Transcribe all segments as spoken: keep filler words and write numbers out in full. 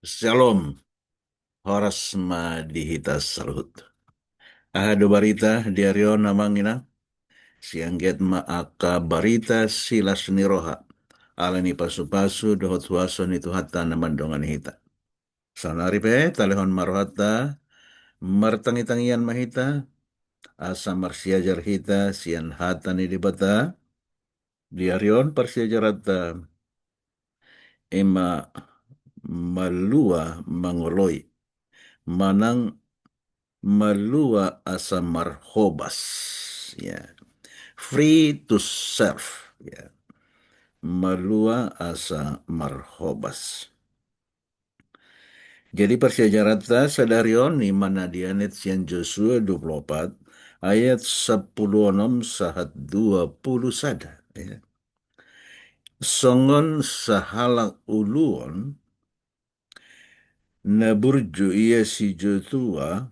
Shalom. Horas ma di hita saluhut. Aha do barita di ari on, amang inang? Sai anggiat ma angka barita silas ni roha, ala ni pasupasu dohot huaso ni Tuhanta na mandongani hita. Saonari pe talehon ma rohanta, martangitangian ma hita, asa marsiajar hita sian hata ni Debata. Di ari on parsiajaranta i ma malua mangoloi, manang malua asa marhobas, ya. Free to serve, ya. Malua asa marhobas. Jadi parsiajaranta sadari on i ma na dianet sian Josua dua pulu opat ayat sampulu onom sahat dua pulu sada, ya. Songon sahalak uluon na burju ia si Josua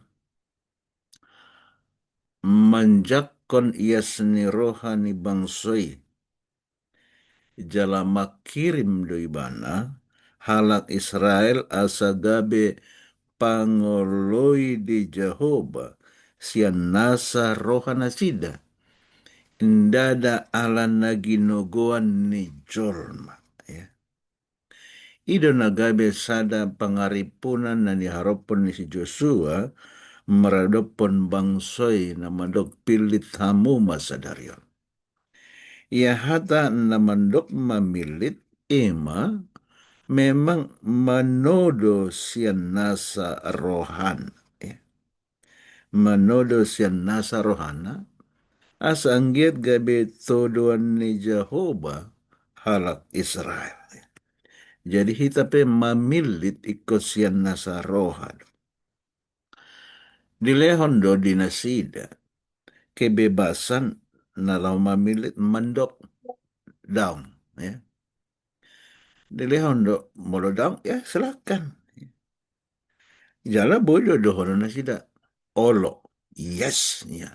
manjangkon ias ni roha ni bangso i, jala mangkirim do ibana halak Israel asa gabe pangoloi di Jahowa sian nasa rohanasida, ndada ala na ginogoan ni jolma, ya. I do na gabe sada pangarimpunan na niharophon ni si Josua maradophon bangso i na mandok pillit hamu ma sadari on. Ia hata na mandok mamillit i ma memang manodo sian nasa rohana, ya. Manodo sian nasa rohana, asa anggiat gabe todoan ni Jahowa halak Israel. Jadi hita pe mamillit ingkon sian nasa roha. Dilehon do di nasida kebebasan na laho mamillit mandok daong, ya. Dilehon do, molo daong, ya, silakan. Jala boi do dohonon nasida olo, yes, ya.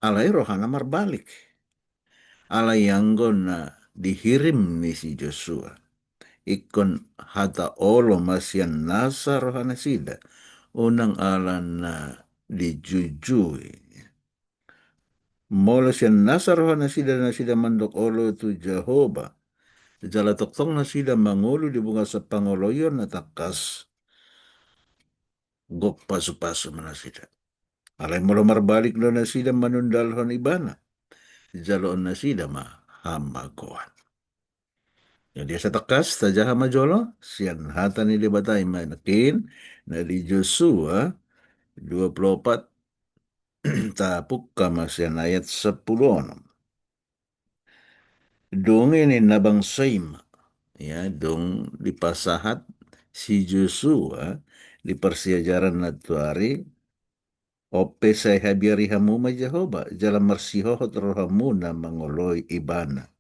Alai rohana marbalik. Alai anggo na dihirim ni si Josua, ingkon hata olo ma sian nasa rohanasida, unang ala na dijujui. Molo sian nasa rohanasida nasida mandok olo tu Jahowa, jala tongtong nasida mangolu di bagasan pangoloion na tangkas, gok pasupasu ma nasida. Alai molo marbalik do nasida manundalhon ibana, jaloon nasida ma hamagoan. Jadi asa tangkas tajaha ma jolo sian hata ni Debata i ma nangkin, na di Josua dua pulu opat, tapungka ma sian ayat sampulu onom. Dung i ninna bangso i ma, ya, dung dipasahat si Josua di parsiajaran na tuari, on pe sai habiari hamu ma Jahowa, jala marsihohot rohamuna mangoloi ibana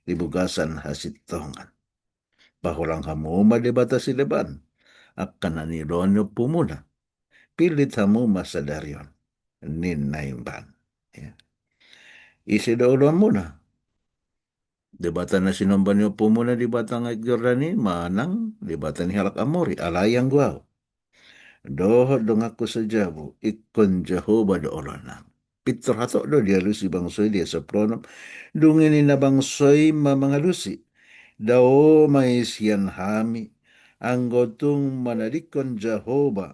di bagasan hasintongan. Paholang hamu ma debata sileban, angka na nioloan ni ompumuna. Pillit hamu ma sadari on, ninna ibana. Ya. Ise do oloanmuna? Debata na sinomba ni ompumuna di batang aek Jordan i, manang debata ni halak Amori, alai anggo ahu dohot donganku sajabu, ingkon Jahowa do oloannami. Pintor hatop do dialusi bangso i di ayat sampulu onom. Dung i ninna bangso i ma mangalusi, dao ma i sian hami, anggo tung manadingkon Jahowa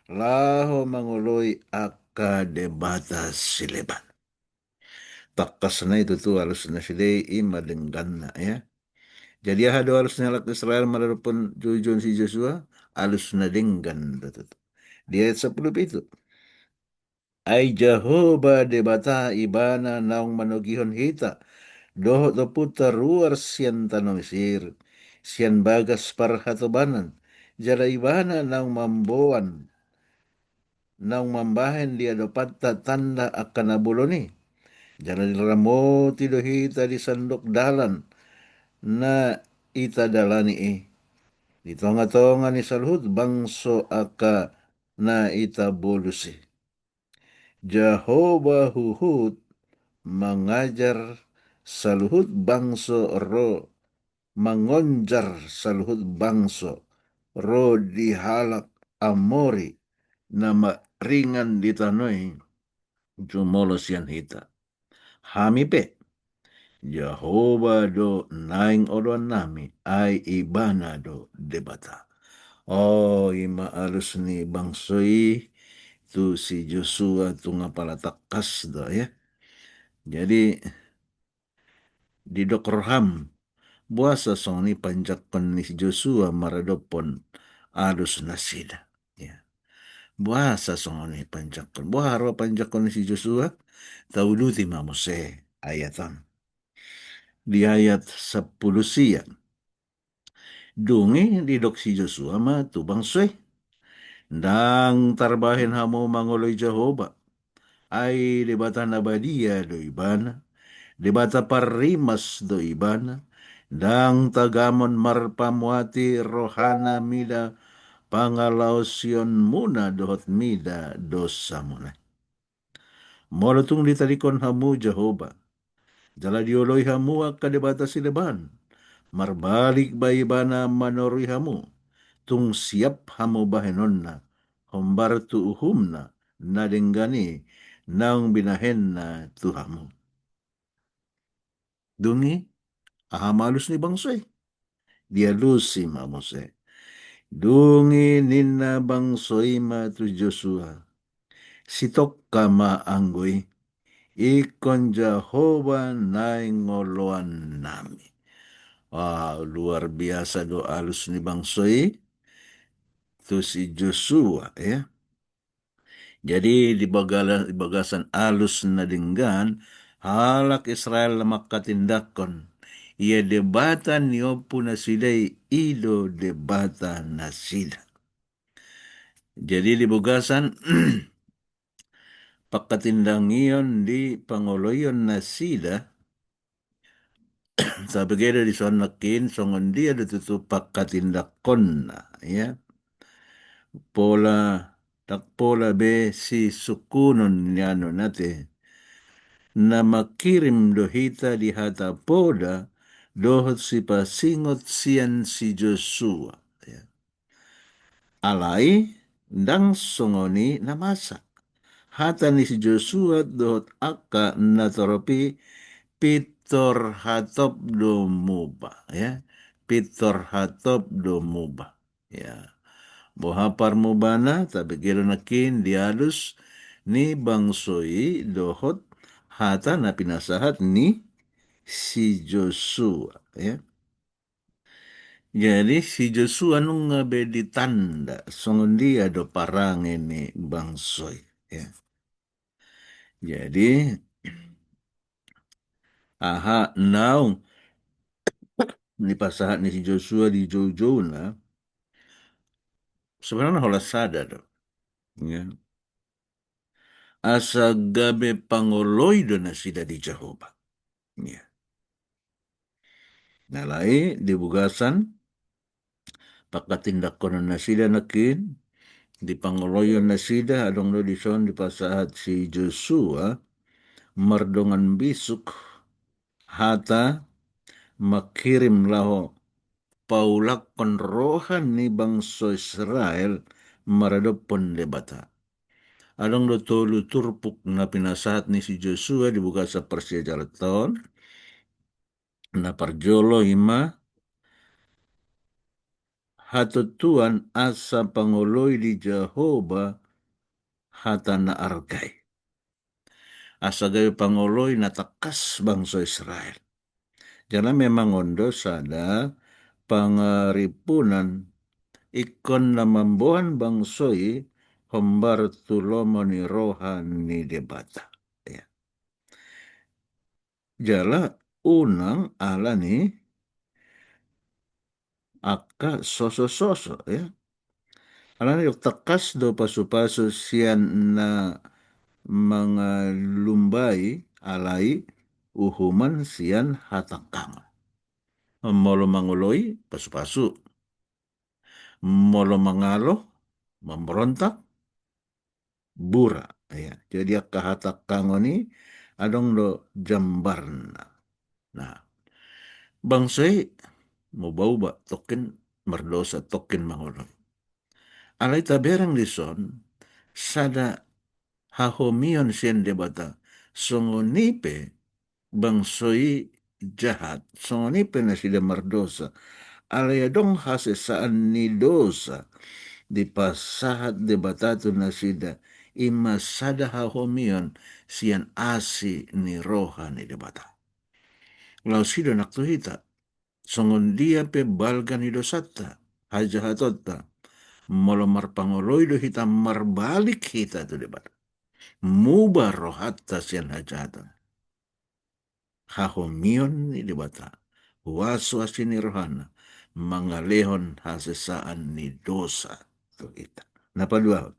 laho mangoloi angka debata sileban. Tangkas nai tutu alus nasida i, i ma dengganna, ya. Jadi aha do alus ni halak Israel maradophon jouon si Josua? Alus na denggan do tutu. Di ayat sampulu pitu. Ai Jahowa Debata ibana naung manogihon hita dohot ompunta ruar sian tano Misir, sian bagas parhatobanan, jala ibana naung mamboan, naung mambahen di adopanta tanda angka na bolon i. Jala diramoti do hita di sandok dalan na itadalani i, di tongatonga ni saluhut bangso angka na itabolus i. Jahowa huhut mangajar saluhut bangso ro mangonjar saluhut bangso ro di halak Amori na maringan di tano i jumolo sian hita. Hami pe, Jahowa do naeng oloannami, ai Ibana do Debata. O, i ma alus ni bangso i tu si Josua, tung apala tangkas do, ya. Jadi, didok roham, boasa songon i panjangkon ni si Josua maradophon alus nasida? Ya. Boasa songon i panjangkon? Boha ro panjangkon ni si Josua? Tauduti ma muse ayat on. Di ayat sampulu sia. Dung i didok si Josua ma tu bangso i: Ndang tarbahen hamu mangoloi Jahowa, ai Debata na badia do Ibana, Debata parrimas do Ibana, ndang tagamon marpamuati rohana mida pangalaosionmuna dohot mida dosamuna. Molo tung ditadingkon hamu Jahowa, jala dioloi hamu angka debata sileban, marbalik ba Ibana manorui hamu, tung siap hamu bahenonna, hombar tu uhumna na denggan i naung binahenna tu hamu. Dung i, aha ma alus ni bangso i? Dialusi ma muse. Dung i ninna bangso i ma tu Josua: Sitongka ma anggo i, ingkon Jahowa naeng oloannami. Wah, luar biasa do alus ni bangso i tu si Josua, ya. Jadi, di bagala-, di bagasan alus na denggan, halak Israel na mangkatindangkon, ia Debata ni ompu nasida i, i do Debata nasida. Jadi, di bagasan pangkatindangion di pangoloion nasida, tabege do dison nangkin songon dia do tutu pangkatindangkonna, ya. Pola, ndang pola be sisungkunon ni annon ate. Na mangkirim do hita di hata poda dohot sipasingot sian si Josua, ya. Alai ndang songon i na masa. Hata ni si Josua dohot angka natorop i pintor hatop do muba, ya. Pintor hatop do muba, ya. Boha parmubana? Tabege do nangkin di alus ni bangso i dohot hata na pinasahat ni si Josua, ya. Jadi, si Josua nunga be ditanda songon dia do parange ni bangso i, ya. Jadi, aha naung dipasahat ni si Josua di joujouna, sebenarna holan sada do, ya. Asa gabe pangoloi do nasida di Jahowa. Ya. Alai di bagasan pangkatindangkonon nasida nangkin, di pangoloion nasida, adong do dison dipasahat si Josua mardongan bisuk hata mangkirim laho paulakkon roha ni bangso Israel maradophon Debata. Adong do tolu turpuk na pinasahat ni si Josua di bagasan parsiajaran on. Na parjolo i ma hatontuan asa pangoloi di Jahowa hata na arga i. Asa gabe pangoloi na tangkas bangso Israel. Jala memang on do sada pangarimpunan ingkon na mamboan bangso i hombar tu lomo ni roha ni Debata. Ya. Jala unang ala ni angka sosososo, ya. Alana didok tangkas do pasupasu sian na mangalumbai, alai uhuman sian hatangkangon. Molo mangoloi, pasupasu. Molo mangalo, mamberontak, bura. Ya, jadi angka hatangkangon i adong do jambarna. Nah, bangso i mubauba, tongkin mardosa tongkin mangoloi. Alai tabereng dison sada hahomion sian Debata, songon i pe bangso i jahat, songon i pe nasida mardosa. Alai adong hasesaan ni dosa dipasahat Debata tu nasida, i ma sada hahomion sian asi ni roha ni Debata. Laos i do nang tu hita, songon dia pe balga ni dosanta, hajahatonta, molo marpangoloi do hita, marbalik hita tu Debata, muba rohanta sian hajahatan, hahomion ni Debata, huaso asi ni rohana, mangalehon hasesaan ni dosa tu hita. Na paduahon,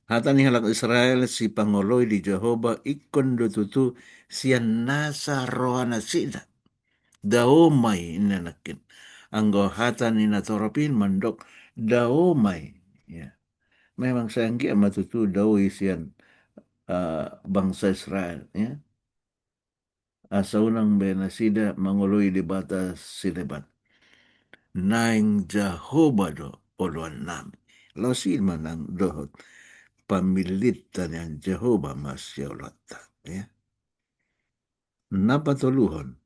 hata ni halak Israel sipangoloi di Jahowa ingkon do tutu sian nasa rohanasida. Dao ma i, ninna nangkin. Anggo hata ni natorop i mandok dao ma i. Ya. Memang sai anggiat ma tutu dao i sian, eh, bangsa Israel, ya. Asa unang be nasida mangoloi debata sileban. Naeng Jahowa do oloannami. Laos i ma nang dohot pamillinta, nian Jahowa ma sioloanta, ya. Na patoluhon,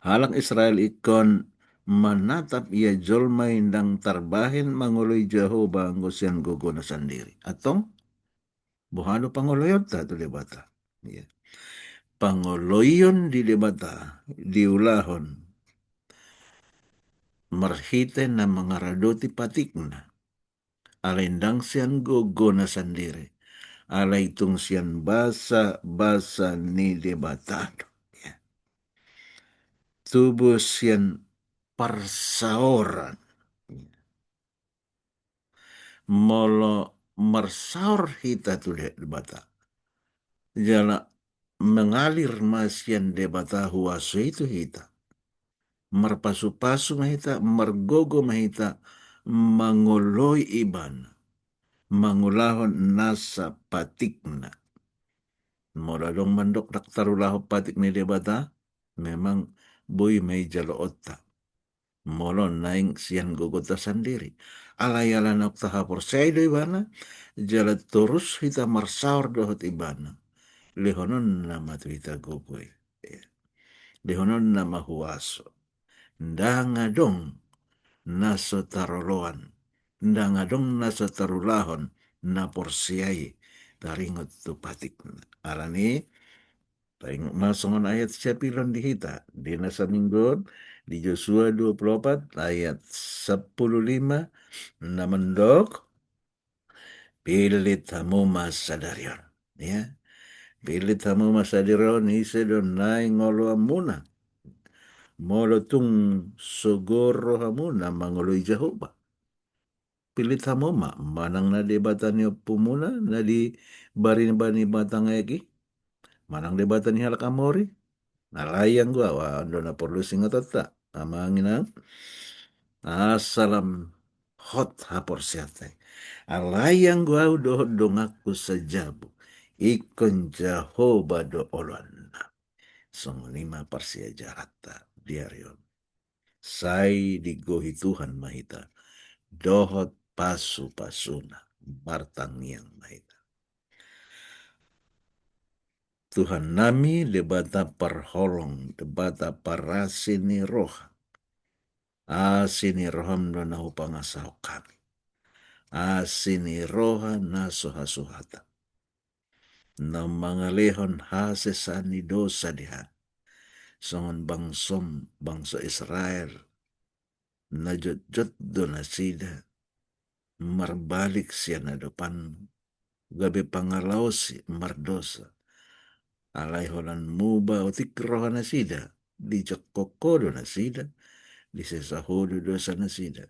halak Israel ingkon manatap ia jolma i ndang tarbahen mangoloi Jahowa anggo sian gogona sandiri. Antong, boha do pangoloionta tu Debata? Ya. Pangoloion di Debata diulahon marhite na mangaradoti patikna. Alai ndang sian gogona sandiri. Alai tung sian basabasa ni Debata do. Ya. Tubu sian parsaoran. Molo marsaor hita tu Debata, jala mangalir ma sian Debata huaso i tu hita, marpasupasu ma hita, margogo ma hita mangoloi Ibana, mangulahon nasa patikna. Molo adong mandok ndang tarulahon patik ni Debata, memang boi ma i jaloonta. Molo naeng sian gogonta sandiri. Alai ala naung tahaporseai do Ibana, jala torus hita marsaor dohot Ibana, lehononna ma tu hita gogo i. Ya. Lehononna ma huaso. Ndang adong na so taroloan, ndang adong na so tarulahon na porsea i taringot tu patikna. Alani, taingot ma songon ayat siapilon di hita di na saminggu on, di Josua dua pulu opat ayat sampulu lima, na mandok, pillit hamu ma sadari on. Ya. Pillit hamu ma sadari on ise do naeng oloanmuna, molo tung sogo rohamuna mangoloi Jahowa. Pillit hamu ma, manang na debata ni ompumuna na di bariba ni batang aek i, manang debata ni halak Amori. Alai anggo au, on do na porlu siingotonta, amang inang, asa lam hot haporseaonta i. Alai anggo au dohot donganku sajabu, ingkon Jahowa do oloannami. Songon i ma parsiajaranta di ari on. Sai digohi Tuhan ma hita dohot pasupasuna, martangiang ma hita. Tuhannami, Debata parholong, Debata parasi ni roha. Asi ni roham do na hupangasahon hami. Asi ni roha na so hasuhatan, na mangalehon hasesaan ni dosa di hami. Songon bangsom, bangso Israel, na jotjot do nasida marbalik sian adopanmu, gabe pangalaosi mardosa. Alai holan muba otik rohanasida, dijangkon ho do nasida, disesa ho do dosanasida,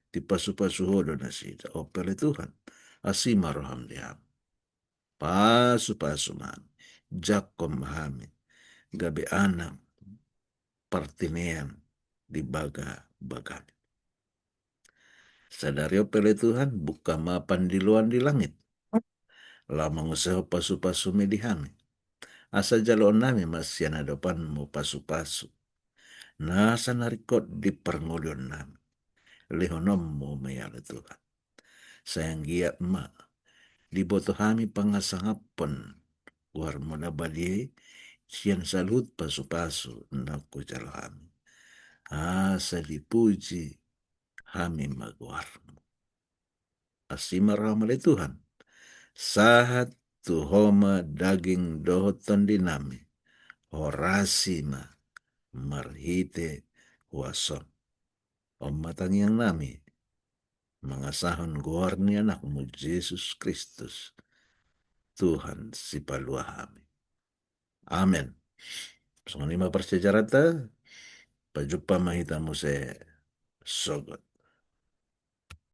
dipasupasu ho do nasida. O pele Tuhan, asi ma roham di hami. Pasupasu ma hami, jangkon ma hami, gabe anak partinengan di bagabagami. Sadari on pele Tuhan, buka ma pandiloan di langit, laho mangusehon pasupasumi di hami. Asa jaloonnami ma sian adopanmu pasupasu, nasa na ringkot di parngoluonnami, lehononmu ma i ale Tuhan. Sai anggiat ma diboto hami pangasangaphon goarmu na badia i sian saluhut pasupasu na hujalo hami, asa dipuji hami ma goarmu. Asi ma roham ale Tuhan, sahat tu ho ma daging dohot tondinami, horasi ma marhite huasom. On ma tangiangnami mangasahon goar ni Anakmu Jesus Kristus, Tuhan Sipalua hami. Amen. Songon i ma parsiajaranta, pajumpa ma hita muse sogot.